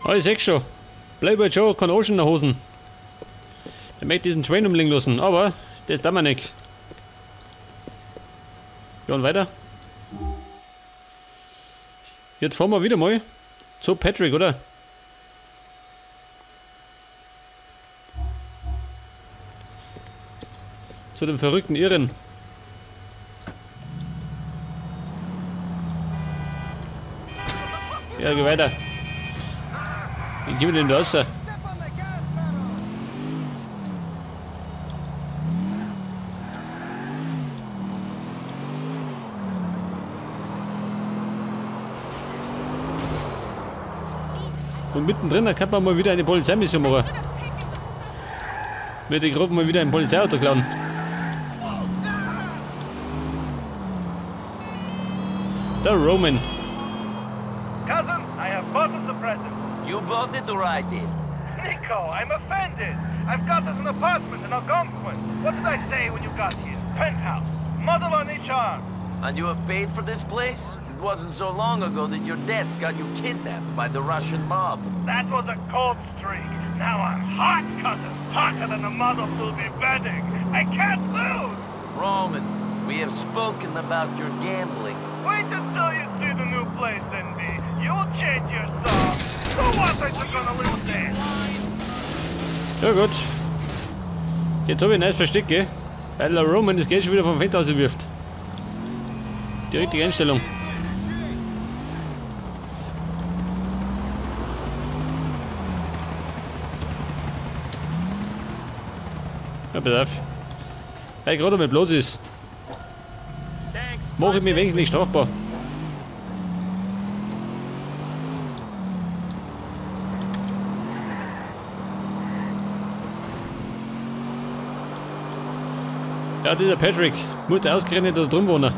Ah, ich seh schon. Playboy Joe kann auch schon in der Hosen. Der möchte diesen Train umlegen lassen, aber das darf man nicht. Ja, und weiter. Jetzt fahren wir wieder mal zu Patrick, oder? Zu dem verrückten Irren. Ja, geh weiter. Wie gehen wir denn da raus? Und mittendrin, da kann man mal wieder eine Polizeimission machen. Wird die Gruppe mal wieder ein Polizeiauto klauen. Der Roman. Cousin, I have bought us a present. You bought it or I did? Nico, I'm offended. I've got us an apartment in Algonquin. What did I say when you got here? Penthouse. Model on each arm. And you have paid for this place? It wasn't so long ago that your debts got you kidnapped by the Russian mob. That was a cold streak. Now I'm hot, cousin. Hotter than the models will be bedding. I can't lose. Roman, we have spoken about your gambling. Wait until you see the new place, NB. You'll change your song. So what I took on a little dance. Ja gut. Jetzt habe ich ein neues Versteck, gell? Weil der Roman das Geld schon wieder vom Fenster wirft. Die richtige Einstellung. Ja, pass auf. Weil gerade mal bloß ist. Mach ich mich wenigstens nicht strafbar. Ja, dieser Patrick muss der ausgerechnet da drin wohnen.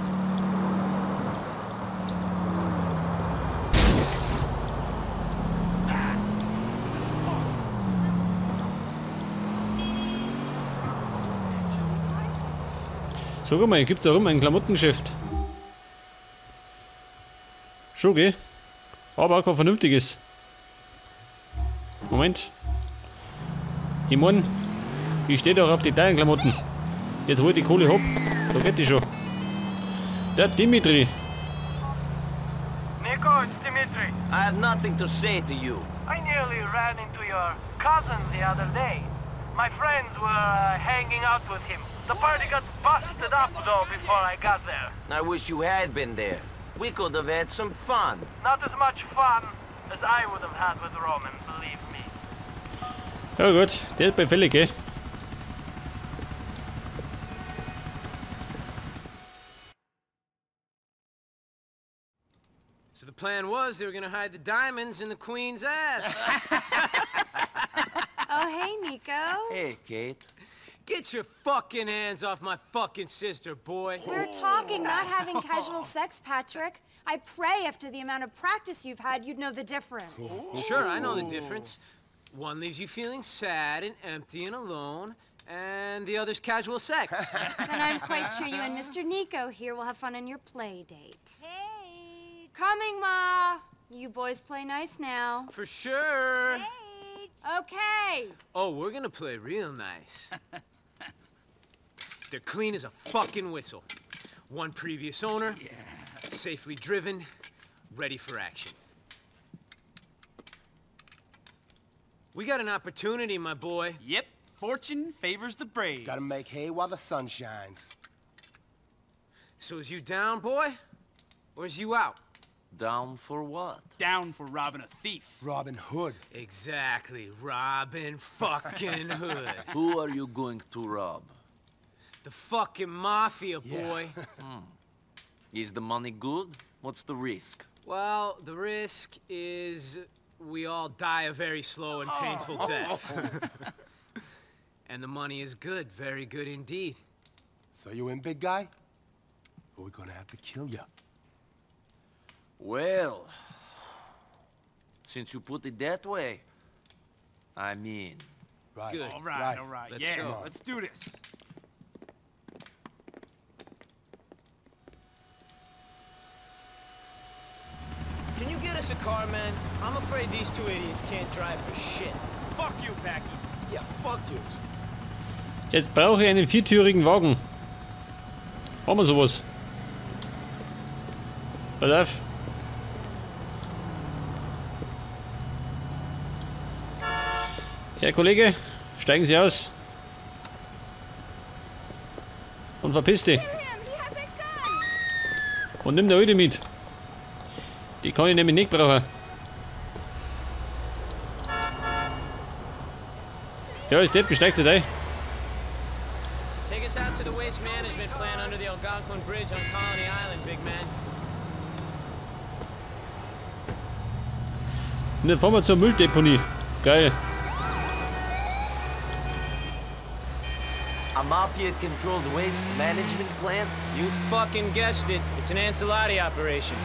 Sag mal, hier gibt's auch immer ein Klamottengeschäft. Schon, gell? Aber auch kein vernünftiges. Moment. Ich mein, ich stehe doch auf die teuren Klamotten. Jetzt hol ich die Kohle hopp. Da geht die schon. Der Dimitri. Nico, it's Dimitri. I have nothing to say to you. I nearly ran into your cousin the other day. My friends were hanging out with him. The party got busted up though before I got there. I wish you had been there. We could have had some fun. Not as much fun as I would have had with Roman, believe me. Ja gut, der ist bei fällig, gell? So the plan was they were gonna hide the diamonds in the queen's ass. Oh, hey, Nico. Hey, Kate. Get your fucking hands off my fucking sister, boy. We're talking, not having casual sex, Patrick. I pray after the amount of practice you've had, you'd know the difference. Sure, I know the difference. One leaves you feeling sad and empty and alone, and the other's casual sex. Then I'm quite sure you and Mr. Nico here will have fun on your play date. Hey. Coming, Ma. You boys play nice now. For sure. Hey. Okay. Oh, we're gonna play real nice. They're clean as a fucking whistle. One previous owner, yeah. Safely driven, ready for action. We got an opportunity, my boy. Yep, fortune favors the brave. Gotta make hay while the sun shines. So is you down, boy? Or is you out? Down for what? Down for robbing a thief. Robin Hood. Exactly, Robin fucking Hood. Who are you going to rob? The fucking mafia, boy. Yeah. Is the money good? What's the risk? Well, the risk is we all die a very slow and painful death. And the money is good, very good indeed. So you in, big guy? Or we're gonna have to kill ya. Well, since you put it that way, I mean. Right. Good. All right, all right. Let's yeah, go. Let's do this. Can you get us a car, man? I'm afraid these two idiots can't drive for shit. Fuck you, Packy. Yeah, fuck you. Jetzt brauche ich einen viertürigen Wagen. Haben wir sowas? Pass auf. Herr Kollege, steigen Sie aus. Und verpiss dich. Und nimm der Alte mit. Die kann ich nämlich nicht brauchen. Ja, ist Deppen, steigt ein. Take us out to the waste management plant under the Algonquin Bridge on Colony Island, big man. Und dann fahren wir zur Mülldeponie. Geil. A mafia-controlled waste management plant? You fucking guessed it. It's an Ancelotti operation.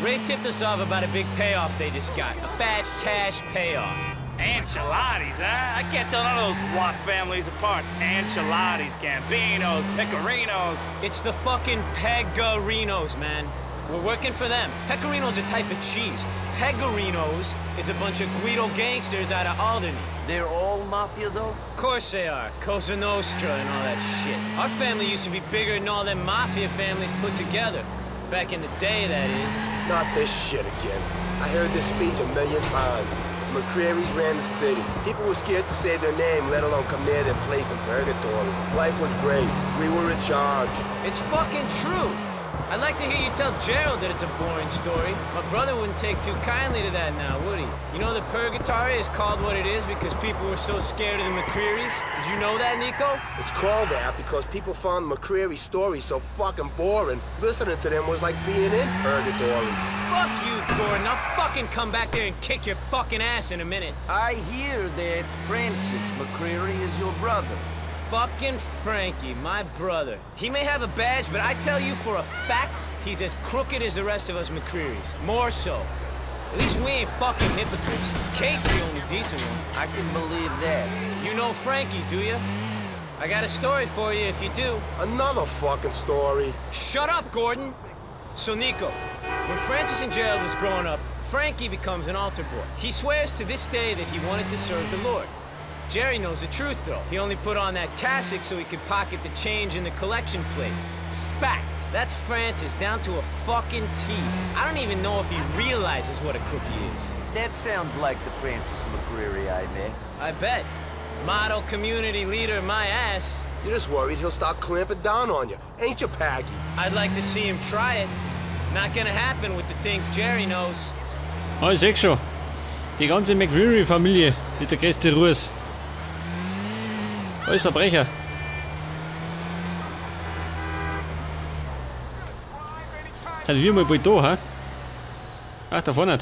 Ray tipped us off about a big payoff they just got. A fat cash payoff. Ancelottis, huh? I can't tell none of those Watt families apart. Ancelottis, Gambinos, Pecorinos. It's the fucking Pegorinos, man. We're working for them. Pecorino's a type of cheese. Pegorinos is a bunch of Guido gangsters out of Alderney. They're all mafia, though? Of course they are. Cosa Nostra and all that shit. Our family used to be bigger than all them mafia families put together. Back in the day, that is. Not this shit again. I heard this speech a million times. McCreary's ran the city. People were scared to say their name, let alone come near their place in purgatory. Life was great. We were in charge. It's fucking true. I'd like to hear you tell Gerald that it's a boring story. My brother wouldn't take too kindly to that now, would he? You know the Purgatory is called what it is because people were so scared of the McCrearys? Did you know that, Nico? It's called that because people found McCreary's story so fucking boring. Listening to them was like being in purgatory. Fuck you, Gordon. I'll fucking come back there and kick your fucking ass in a minute. I hear that Francis McCreary is your brother. Fucking Frankie, my brother. He may have a badge, but I tell you for a fact, he's as crooked as the rest of us McCrearys. More so. At least we ain't fucking hypocrites. Kate's the only decent one. I can believe that. You know Frankie, do you? I got a story for you if you do. Another fucking story. Shut up, Gordon! So, Nico, when Francis and Gerald was growing up, Frankie becomes an altar boy. He swears to this day that he wanted to serve the Lord. Jerry knows the truth, though. He only put on that cassock so he could pocket the change in the collection plate. Fact. That's Francis, down to a fucking T. I don't even know if he realizes what a crook he is. That sounds like the Francis McCreary I met. I bet. Model community leader, my ass. You're just worried he'll start clamping down on you, ain't you, Paggy? I'd like to see him try it. Not gonna happen with the things Jerry knows. Oh, ich seh schon. Die ganze McCreary-Familie ist der größte Ruß. Alles Verbrecher. Sind wir mal bald da, hä? Ach, da vorne.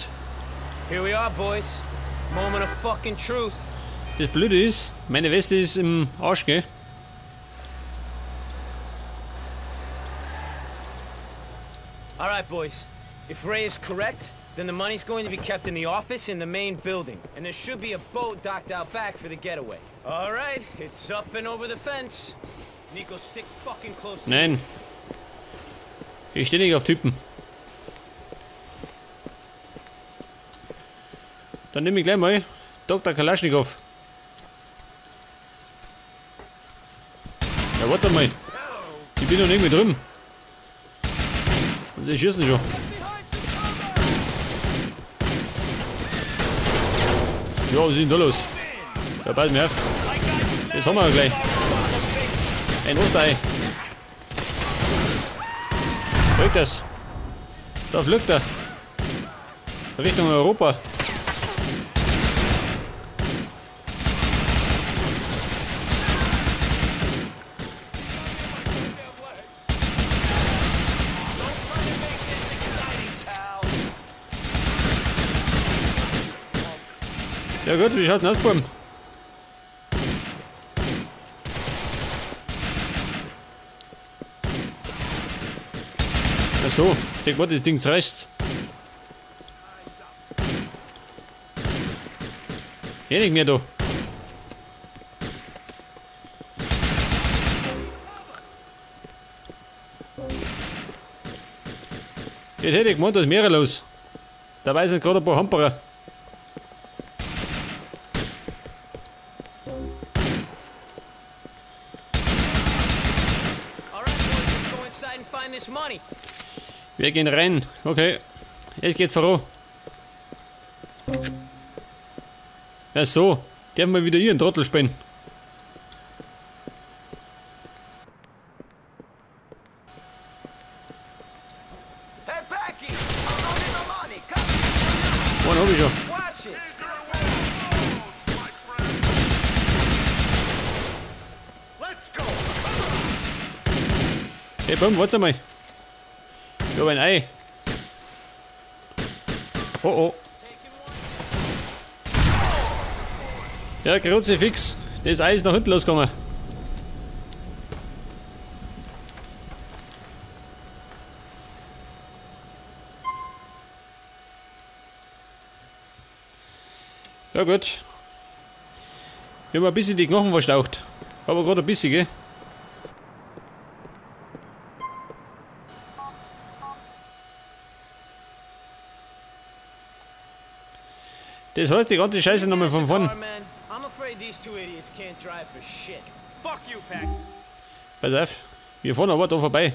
Here we are, boys. Moment of fucking truth. Das Blöde ist, meine Weste ist im Arsch, gell? All right, boys. If Ray is correct, then the money's going to be kept in the office in the main building. And there should be a boat docked out back for the getaway. All right, it's up and over the fence. Nico, stick fucking close to me. Nein. Ich stehe nicht auf Typen. Dann nehme ich gleich mal Dr. Kalaschnikow. Ja, warte mal. Ich bin noch nicht mehr drüben. Und sie schießen schon. Ja, was ist denn da los? Ja, pass mir auf. Das haben wir ja gleich. Ein Osterei. Fliegt das? Da fliegt er. Richtung Europa. Ja gut, wie schaut denn aus, Buben? Ach so, ich wollte das Ding rechts. Hier nicht mehr da. Jetzt hätte ich gemeint, da ist mehrere los. Dabei sind gerade ein paar Hamperer. Wir gehen rein. Okay. Es geht voran. Ja so. Dürfen wir wieder ihren Trottel spielen. Einen hab ich schon. Hey, bumm, warte mal. Ich hab ein Ei. Oh oh. Ja, Kruzifix. Das Ei ist nach hinten losgegangen. Ja gut. Ich hab ein bisschen die Knochen verstaucht. Aber gerade ein bisschen, gell? Das heißt die ganze Scheiße nochmal von vorn. Pass auf, wir fahren aber da vorbei.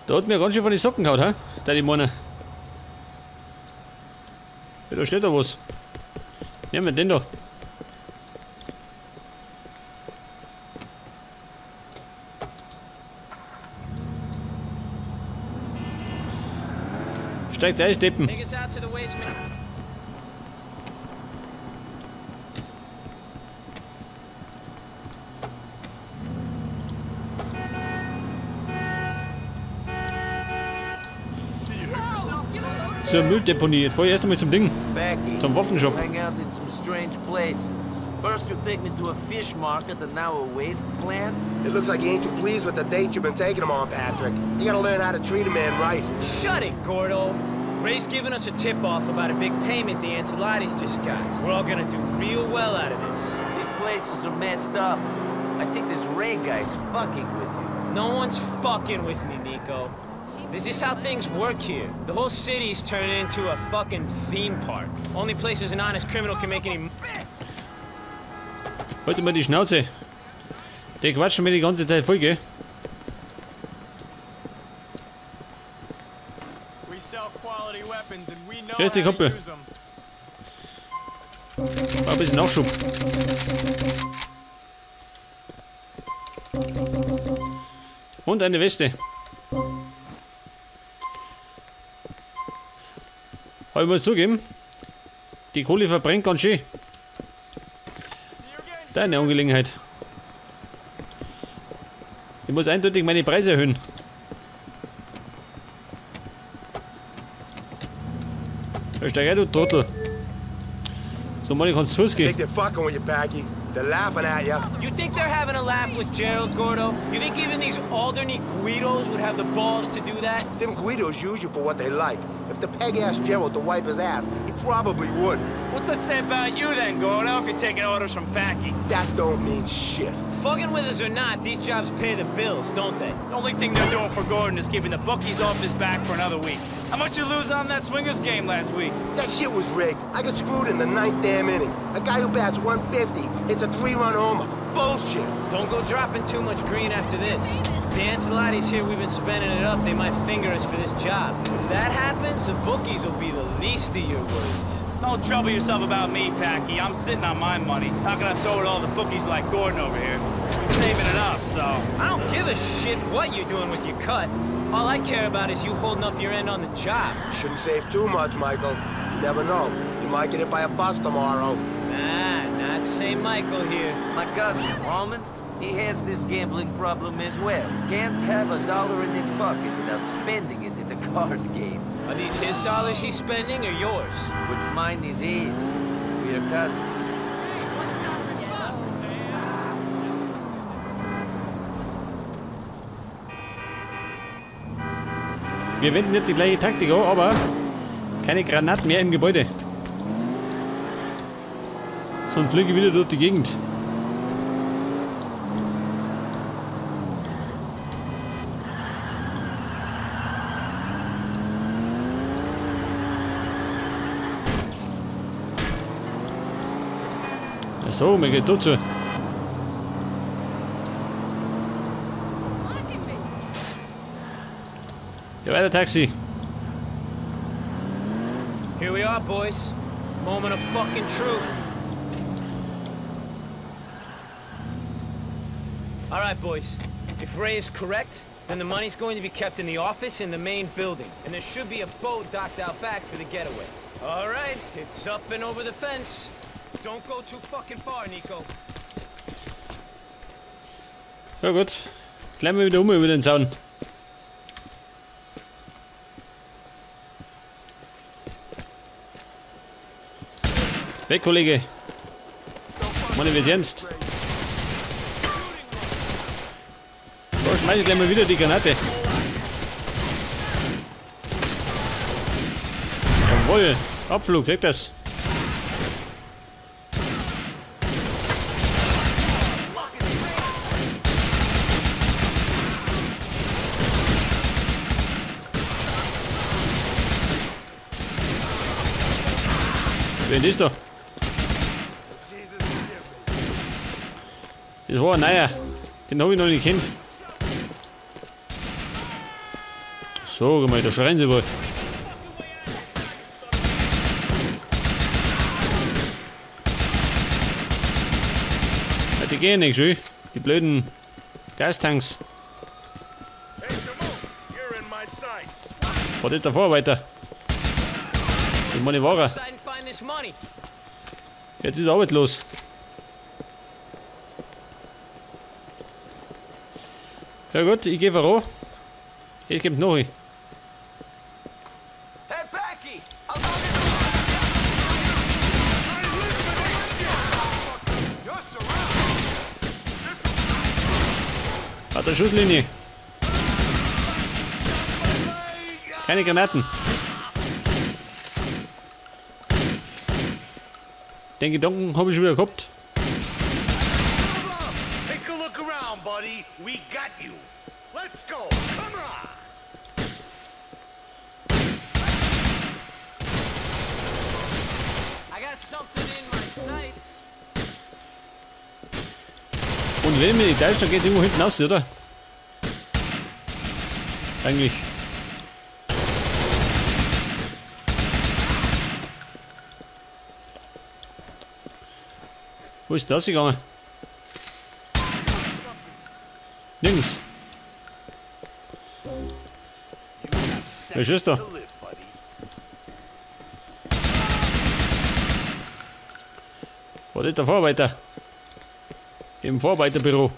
Da hat mir ganz schön von den Socken gehauen, hä? Da die Männer. Ja, da steht da was. Nehmen wir den da. Steigt ein, Deppen. Zur Mülldeponie. Jetzt fahr ich erst einmal zum Ding. Zum Waffenshop. First you take me to a fish market and now a waste plant? It looks like you ain't too pleased with the date you've been taking him on, Patrick. You gotta learn how to treat a man right. Shut it, Gordo. Ray's giving us a tip-off about a big payment the Ancelottis just got. We're all gonna do real well out of this. These places are messed up. I think this Ray guy's fucking with you. No one's fucking with me, Nico. This is how things work here. The whole city's turned into a fucking theme park. Only places an honest criminal can make any... Halt mal die Schnauze. Die quatschen mir die ganze Zeit voll, gell? Grüß dich, Kumpel. War ein bisschen Nachschub. Und eine Weste. Aber ich muss zugeben, die Kohle verbrennt ganz schön. Deine Angelegenheit. Ich muss eindeutig meine Preise erhöhen. Steig ein, du Trottel. So, Mann, ich kann's zu Fuß gehen. They're laughing at you. You think they're having a laugh with Gerald, Gordo? You think even these Alderney Guidos would have the balls to do that? Them Guidos use you for what they like. If the peg asked Gerald to wipe his ass, he probably would. What's that say about you then, Gordo, if you're taking orders from Packy? That don't mean shit. Fucking with us or not, these jobs pay the bills, don't they? The only thing they're doing for Gordon is keeping the bookies off his back for another week. How much you lose on that swingers game last week? That shit was rigged. I got screwed in the 9th damn inning. A guy who bats 150 hits a 3-run homer. Bullshit. Don't go dropping too much green after this. If the Ancelotti's here, we've been spending it up. They might finger us for this job. If that happens, the bookies will be the least of your worries. Don't trouble yourself about me, Packy. I'm sitting on my money. Not gonna throw it all the bookies like Gordon over here. I'm saving it up, so... I don't give a shit what you're doing with your cut. All I care about is you holding up your end on the job. Shouldn't save too much, Michael. You never know. You might get hit by a bus tomorrow. Nah, not St. Michael here. My cousin, Roman, he has this gambling problem as well. Can't have a dollar in his pocket without spending it in the card game. Are these his dollars he's spending or yours? What's mine is his. We are cousins. Wir wenden jetzt die gleiche Taktik an, aber keine Granaten mehr im Gebäude. Sonst fliege ich wieder durch die Gegend. So, mir geht dazu. Ja, weiter, Taxi. Here we are, boys. Moment of fucking truth. All right, boys. If Ray is correct, then the money's going to be kept in the office in the main building, and there should be a boat docked out back for the getaway. All right, it's up and over the fence. Don't go too fucking far, Nico. Ja gut, gleich mal wieder um über den Zaun. Weg, Kollege. Mann, wird ernst. Da schmeiß ich gleich mal wieder die Granate. Jawohl, Abflug, seht das. Wer ist da? Das war ein neuer. Den habe ich noch nicht gekannt. So, mal, da schreien sie wohl. Ja, die gehen nicht schön. Die blöden Gastanks. Was ist der Vorarbeiter? Ich meine, war er. Jetzt ist Arbeit los. Ja gut, ich gehe voran. Jetzt kommt noch ein. Hat der Schusslinie. Keine Granaten. Den Gedanken habe ich schon wieder gehabt. Take a look around, buddy. We got you. Let's go. Come on. I got something in my sights. Und wenn mir die täuscht, dann geht es irgendwo hinten aus, oder? Eigentlich. Wo ist das gegangen? Nirgends. Wer ist da? Wo ist der Vorarbeiter? Im Vorarbeiterbüro.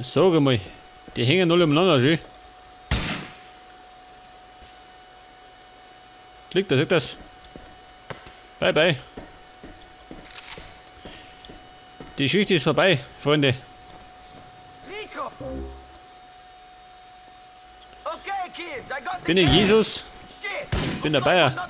Sag mal, die hängen alle umeinander, schön. Liegt da, seht das? Bye, bye. Die Geschichte ist vorbei, Freunde. Bin ich Jesus? Bin der Bayer.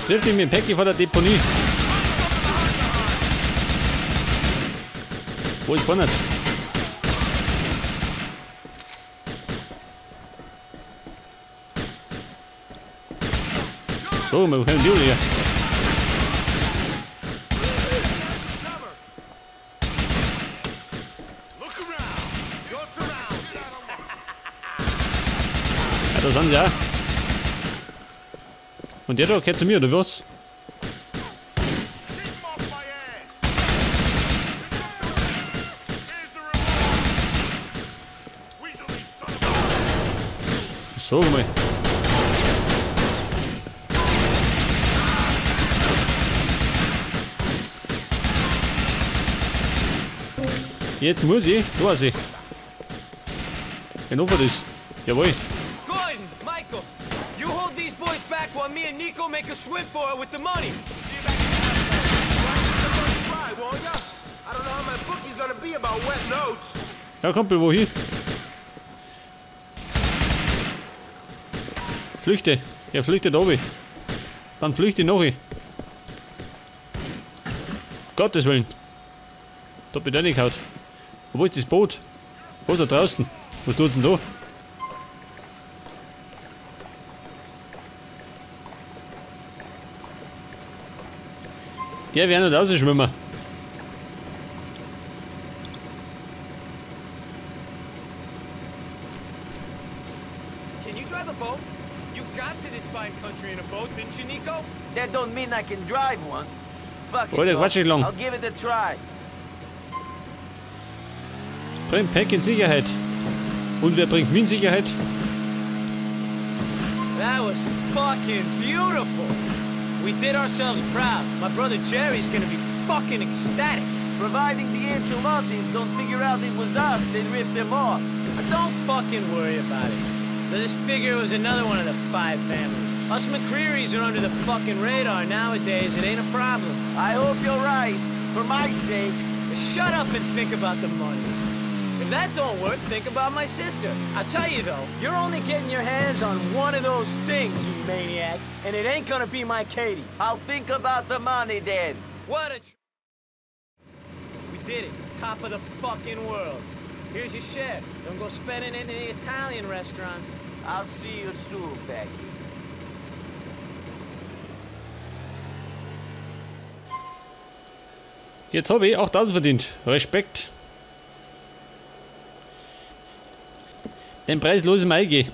Trifft ihn mit dem Päckchen vor der Deponie. Wo ist vorne? So, wir können die hier. Ja, da sind sie auch. Und der da gehört zu mir, oder was? So mal. Jetzt muss ich, da weiß ich. Wenn offen ist. Jawohl. Gordon, Michael, you hold these boys back while me and Nico make a swim for it with the money. Ja, Kumpel, wohin? Flüchte. Er flüchtet oben. Dann flüchte noch. Gottes Willen. Da bin ich nicht gehauen. Wo ist das Boot? Wo ist da draußen? Was tut's denn da? Der wird nicht rausschwimmen. Can you drive a boat? You got to this fine country in a boat, didn't you, Niko? That don't mean I can drive one. Fuck it, Oh, der quatscht nicht lang. I'll give it a try. Bringt Pack in Sicherheit. Und wer bringt mich in Sicherheit? That was fucking beautiful. We did ourselves proud. My brother Jerry's gonna be fucking ecstatic. Providing the Ancelottis don't figure out it was us that ripped them off. But don't fucking worry about it. This figure was another one of the five families. Us McCrearys are under the fucking radar nowadays. It ain't a problem. I hope you're right. For my sake. Shut up and think about the money. If that don't work, think about my sister. I tell you though, you're only getting your hands on one of those things, you maniac, and it ain't gonna be my Katie. I'll think about the money then. What a We did it. Top of the fucking world. Here's your share. Don't go spending it in any Italian restaurants. I'll see you soon, Becky. Jetzt habe ich 8000 verdient. Respekt. Den Preis los im Eige.